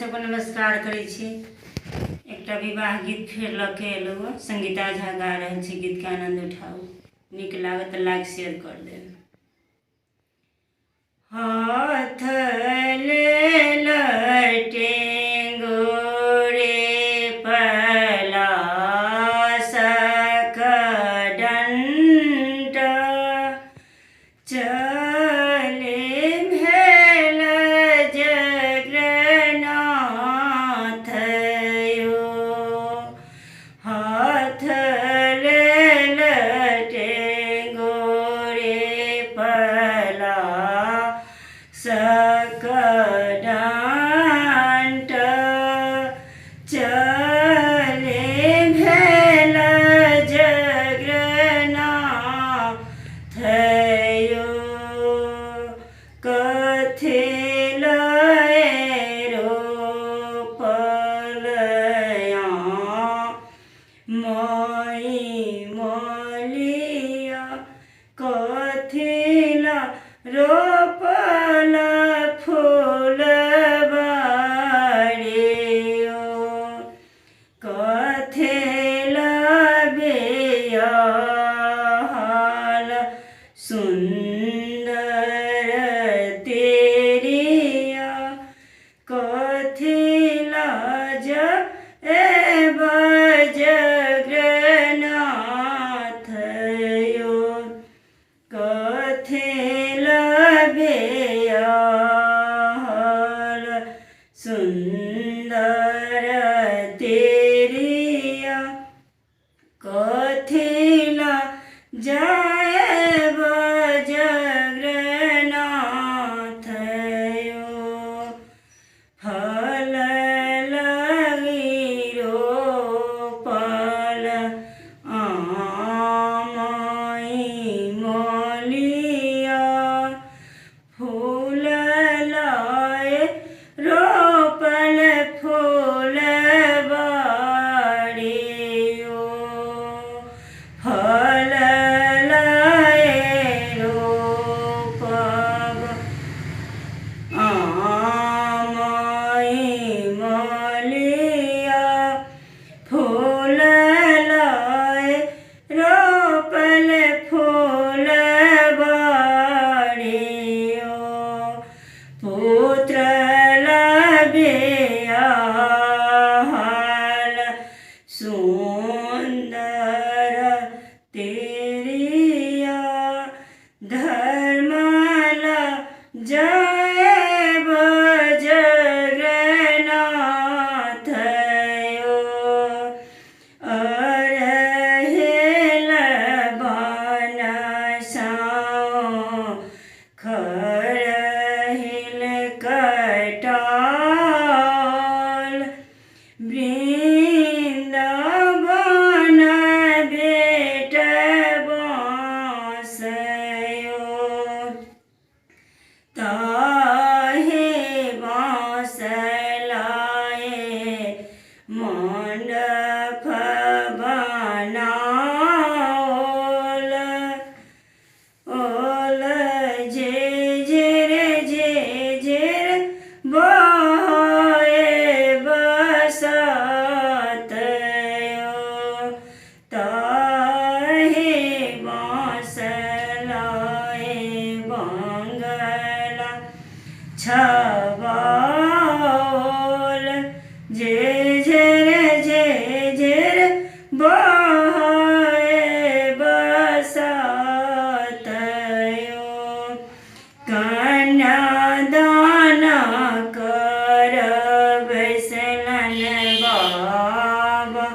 सबके नमस्कार करै छी। एकटा विवाह गीत फेर लऽ के एलहुँ हँ। संगीता झा गा रहल छी, गीतके आनन्द उठाउ। नीक लागत तऽ लाइक शेयर कर देब। हाथ ले टेंगोरे पलासक डंटा चले भेल जगन्नाथ यो, हाथ लेल टेंगोरे पला सक डांट चले भेल जगन्नाथ थयो, कथी लए रोपल मई मलिया, कथी ला रोपल फूलबाड़ियो, कथी ला बियाहल सुन्दर तेरिया, कथी ला जाएब जगन्नाथ यो, कथी ला बियाहल सुन्दर तेरिया, कथी ला जाएब जगन्नाथ यो, फल लगी रोपल आमई मलिया, फूल लाए रोपल फूलबाड़ियो, फल लाए रोपब आमई मलिया, फूल लाए रोपल फूलबाड़ियो, पुत्र बियाहल सुन्दर तेरिया, धर्मला जाएब जगन्नाथ यो, अरहेल बन खरहिल कटाल, वृन्दावन बेट बाँसयो, ताहे बाँस लाए मंडप बनाओल, ओल जे झेर जे झेर बहे बसत यो, ताहे बाँस लाए बंगला छबाओल, जे झेर जे झेर बहे बसत यो, कन्यादान कर बैसलन बाबा।